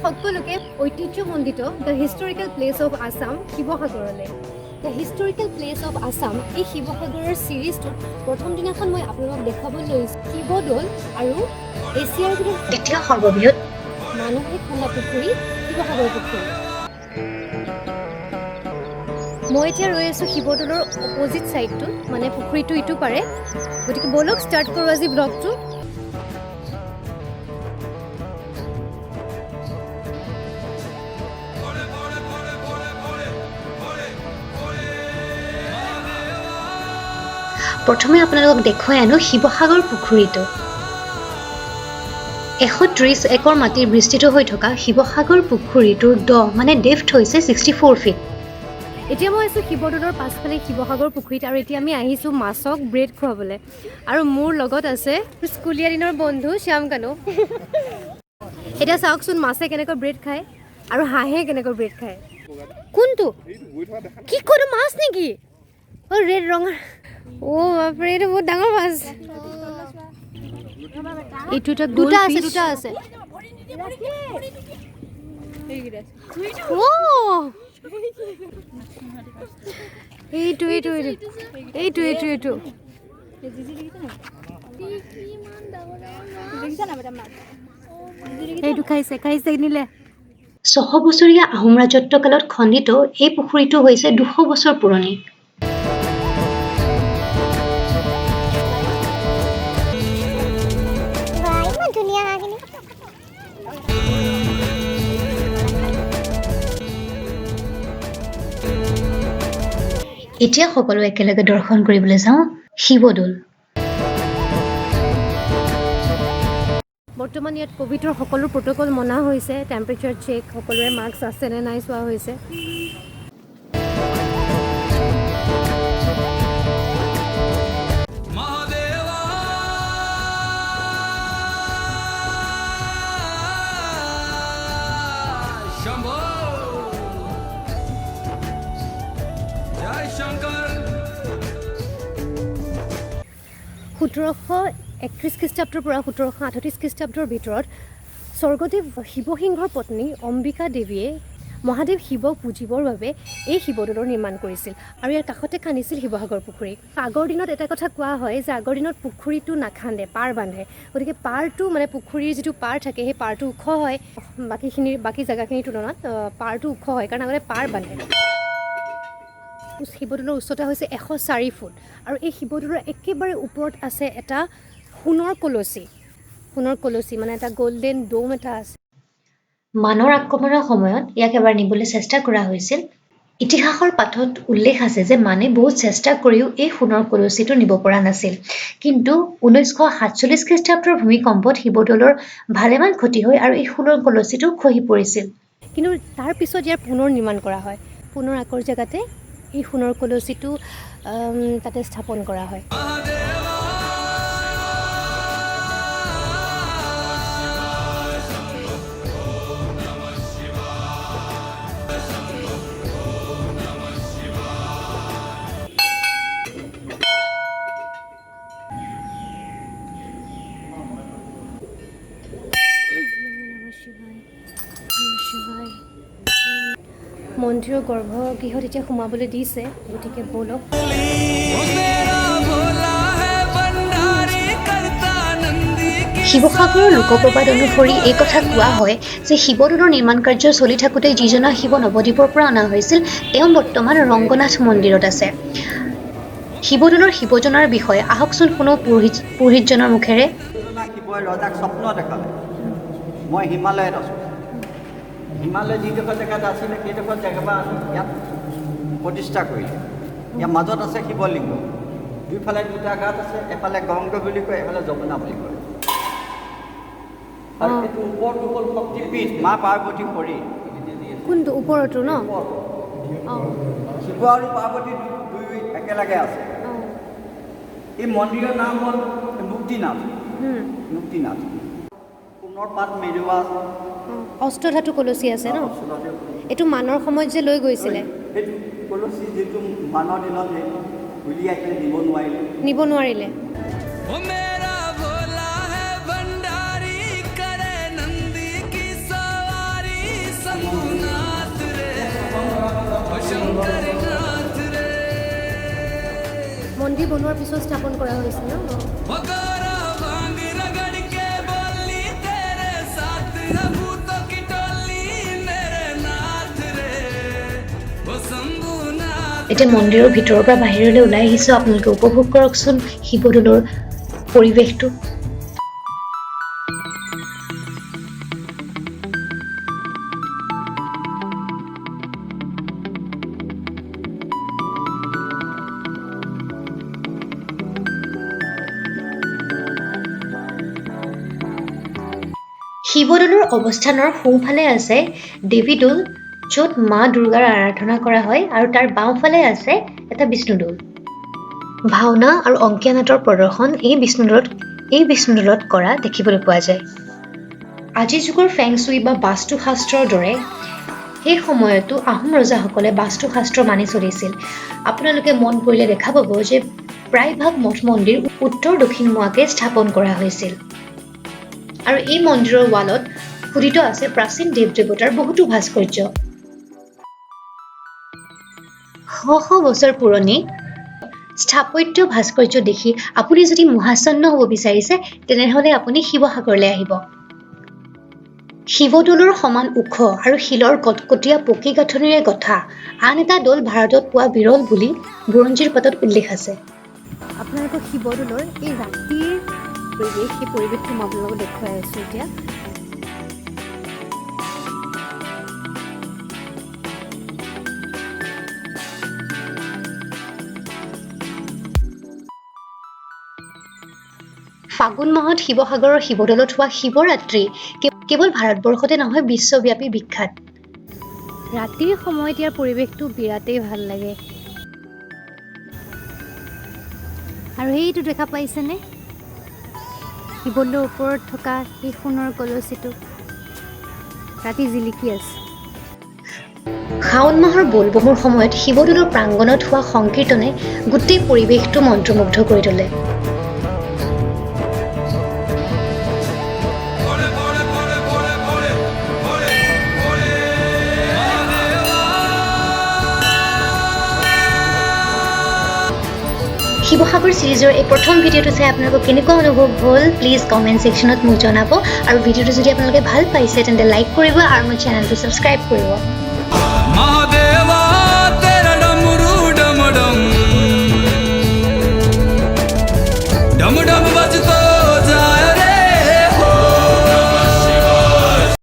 সকলোকে ঐতিহ্যমণ্ডিত the historical place of Assam শিৱসাগৰলৈ। The historical place of Assam এই শিৱসাগৰৰ ছিৰিজটোত প্ৰথম দিনাখন মই আপোনালোকক দেখুৱাবলৈ লৈছোঁ শিৱদৌল আৰু এছিয়াৰ ভিতৰত দ্বিতীয় সৰ্ববৃহৎ মানুহে খন্দা পুখুৰী, শিৱসাগৰ পুখুৰী। মই এতিয়া ৰৈ আছোঁ শিৱদৌলৰ অপজিট ছাইডটোত, মানে পুখুৰীটো ইটো পাৰে। গতিকে ব'লক, ষ্টাৰ্ট কৰোঁ আজি ব্লগটো। প্ৰথমে আপোনালোকক দেখুৱাই আনো শিৱসাগৰ পুখুৰীটো। 130 একৰ মাটিৰ বিস্তৃত হৈ থকা শিৱসাগৰ পুখুৰীটোৰ দ মানে ডেফ্থ হৈছে 64 ফিট। এতিয়া মই আছোঁ শিৱদৌলৰ পাছফালে শিৱসাগৰ পুখুৰীত আৰু এতিয়া আমি আহিছোঁ মাছক ব্ৰেড খুৱাবলৈ আৰু মোৰ লগত আছে স্কুলীয়া দিনৰ বন্ধু শ্যাম কানু। এতিয়া চাওকচোন মাছে কেনেকৈ ব্ৰেড খায় আৰু হাঁহে কেনেকৈ ব্ৰেড খায়। কোনটো কি কোনটো মাছ নেকি? অ' ৰেড ৰঙা। অ' বাপৰে, এইটো বহুত ডাঙৰ মাছ। এইটো এটা দুটা আছে, দুটা আছে। অ' এইটো এইটো এইটো এইটো এইটো এইটো। এইটো খাইছে, খাইছে, নিলে। 600 বছৰীয়া আহোম ৰাজত্বকালত খন্দিত এই পুখুৰীটো হৈছে 200 বছৰ পুৰণি। বাহ, ইমান ধুনীয়া হাঁহখিনি। এতিয়া সকলো একেলগে দৰ্শন কৰিবলৈ যাওঁ শিৱদৌল। বৰ্তমান ইয়াত ক'ভিডৰ সকলো প্ৰট'কল মনা হৈছে। টেম্পাৰেচাৰ চেক, সকলোৰে মাস্ক আছে নে নাই চোৱা হৈছে। Mahadeva Shambho Jai Shankar. 1731 খ্ৰীষ্টাব্দৰ পৰা 1738 খ্ৰীষ্টাব্দৰ ভিতৰত স্বৰ্গদেৱ শিৱসিংহৰ পত্নী অম্বিকা দেৱীয়ে মহাদেৱ শিৱক পূজিবৰ বাবে এই শিৱদৌলৰ নিৰ্মাণ কৰিছিল আৰু ইয়াৰ কাষতে খান্দিছিল শিৱসাগৰ পুখুৰী। আগৰ দিনত এটা কথা কোৱা হয় যে আগৰ দিনত পুখুৰীটো নাখান্দে, পাৰ বান্ধে। গতিকে পাৰটো মানে পুখুৰীৰ যিটো পাৰ থাকে, সেই পাৰটো ওখ হয়। বাকী জেগাখিনিৰ তুলনাত পাৰটো ওখ হয়, কাৰণ আগতে পাৰ বান্ধে। শিৱদৌলৰ উচ্চতা হৈছে 104 ফুট আৰু এই শিৱদৌলৰ একেবাৰে ওপৰত আছে এটা সোণৰ কলচী। সোণৰ কলচী মানে এটা গল্ডেন ড'ম এটা আছে। মানৰ আক্ৰমণৰ সময়ত ইয়াক এবাৰ নিবলৈ চেষ্টা কৰা হৈছিল। ইতিহাসৰ পাঠত উল্লেখ আছে যে মানে বহুত চেষ্টা কৰিও এই সোণৰ কলচীটো নিব পৰা নাছিল। কিন্তু 1947 খ্ৰীষ্টাব্দৰ ভূমিকম্পত শিৱদৌলৰ ভালেমান ক্ষতি হয় আৰু এই সোণৰ কলচীটো খহি পৰিছিল। কিন্তু তাৰপিছত ইয়াৰ পুনৰ নিৰ্মাণ কৰা হয়। পুনৰ আগৰ জেগাতে এই সোণৰ কলচীটো তাতে স্থাপন কৰা হয়। Mahadeva নমঃ শিৱায়, নমঃ শিৱায়। মন্দিৰৰ গৰ্ভগৃহত এতিয়া সোমাবলৈ দিছে, গতিকে ব'লক। ओ मेरा भोला है भंडारी, करता नंदी की শিৱসাগৰৰ লোকপ্ৰবাদ অনুসৰি এই কথা কোৱা হয় যে শিৱদৌলৰ নিৰ্মাণ কাৰ্য চলি থাকোঁতে যিজনা শিৱ নৱদ্বীপৰ পৰা অনা হৈছিল, তেওঁ বৰ্তমান ৰংগনাথ মন্দিৰত আছে। শিৱদৌলৰ শিৱজনাৰ বিষয়ে আহকচোন শুনো পুৰোহিতজনৰ মুখেৰে। জনা শিৱই ৰজাক স্বপ্ন দেখালে, মই হিমালয়ত আছোঁ। হিমালয় যিডোখৰ জেগাত আছিলে, সেইডোখৰ জেগাৰ পৰা আনি ইয়াত প্ৰতিষ্ঠা কৰিলে। ইয়াৰ মাজত আছে শিৱলিংগ, দুইফালে দুটা ঘাট আছে, এফালে গংগ বুলি কয়, এফালে যমুনা বুলি কয়। আৰু এইটো ওপৰটো হ'ল শক্তিপীঠ, মা পাৰ্বতী শৰীৰ। কোনটো, ওপৰতো ন? ওপৰটো। অঁ। শিৱ আৰু পাৰ্বতী দুয়ো একেলগে আছে। এই মন্দিৰৰ নাম হ'ল মুক্তিনাথ। মুক্তিনাথ, সোণৰ পাত মেৰুৱা আছে। অঁ, অষ্টধাতু কলচী আছে ন? এইটো মানৰ সময়ত যে লৈ গৈছিলে? সেইটো কলচী যিটো মানৰ দিনত সেইটো উলিয়াই পেলাই নিব নোৱাৰিলে। নিব নোৱাৰিলে। ओ मेरा भोला है भंडारी, करे नंदी की सवारी। মন্দিৰ বনোৱাৰ পিছত স্থাপন কৰা হৈছে ন? ओ गोरा भांग रगड़ के बोली, तेरे साथ है भूतों की टोली, मेरे नाथ रे, ओ शंभुनाथ। এতিয়া মন্দিৰৰ ভিতৰৰ পৰা বাহিৰলৈ ওলাই আহিছোঁ। আপোনালোকে উপভোগ কৰকচোন শিৱদৌলৰ পৰিৱেশটো। শিৱদৌলৰ অৱস্থানৰ সোঁফালে আছে দেৱীদৌল, য'ত মা দুৰ্গাৰ আৰাধনা কৰা হয়, আৰু তাৰ বাওঁফালে আছে এটা বিষ্ণুদৌল। ভাওনা আৰু অংকীয়া নাটৰ প্ৰদৰ্শন এই বিষ্ণুদৌলত কৰা দেখিবলৈ পোৱা যায়। আজিৰ যুগৰ ফেংচুই বা বাস্তুশাস্ত্ৰৰ দৰে সেই সময়তো আহোম ৰজাসকলে বাস্তুশাস্ত্ৰ মানি চলিছিল। আপোনালোকে মন কৰিলে দেখা পাব যে প্ৰায়ভাগ মঠ মন্দিৰ উত্তৰ দক্ষিণমুৱাকে স্থাপন কৰা হৈছিল আৰু এই মন্দিৰৰ ৱালত খোদিত আছে প্ৰাচীন দেৱ দেৱতাৰ বহুতো ভাস্কৰ্য। শ শ বছৰ পুৰণি স্থাপত্য ভাস্কৰ্য দেখি আপুনি যদি মোহাচ্ছন্ন হ'ব বিচাৰিছে, তেনেহ'লে আপুনি শিৱসাগৰলৈ আহিব। শিৱদৌলৰ সমান ওখ আৰু শিলৰ কটকটীয়া পকী গাঁথনিৰে গঠা আন এটা দৌল ভাৰতত পোৱা বিৰল বুলি বুৰঞ্জীৰ পাতত উল্লেখ আছে। আপোনালোকৰ শিৱদৌলৰ এই ৰাতিৰ পৰিৱেশ, সেই পৰিৱেশটো মই আপোনালোকক দেখুৱাই আছোঁ এতিয়া। ফাগুন মাহত শিৱসাগৰৰ শিৱদৌলত হোৱা শিৱৰাত্ৰি কেৱল ভাৰতবৰ্ষতে নহয়, বিশ্বব্যাপী বিখ্যাত। ৰাতিৰ সময়ত ইয়াৰ পৰিৱেশটো বিৰাটেই ভাল লাগে। আৰু সেইটো দেখা পাইছেনে, শিৱদৌলৰ ওপৰত থকা সেই সোণৰ কলচীটো ৰাতি জিলিকি আছে। শাওণ মাহৰ বলবমৰ সময়ত শিৱদৌলৰ প্ৰাংগণত হোৱা সংকীৰ্তনে গোটেই পৰিৱেশটো মন্ত্ৰমুগ্ধ কৰি তোলে। भोले भोले भोले भोले भोले भोले भोले महादेवा। শিৱসাগৰ চিৰিজৰ এই প্ৰথম ভিডিঅ'টো চাই আপোনালোকৰ কেনেকুৱা অনুভৱ হ'ল, প্লিজ কমেণ্ট ছেকশ্যনত মোক জনাব। আৰু ভিডিঅ'টো যদি আপোনালোকে ভাল পাইছে, তেন্তে লাইক কৰিব আৰু মোৰ চেনেলটো ছাবস্ক্ৰাইব কৰিব। महादेवा, तेरा डमरू डम डम डम डम।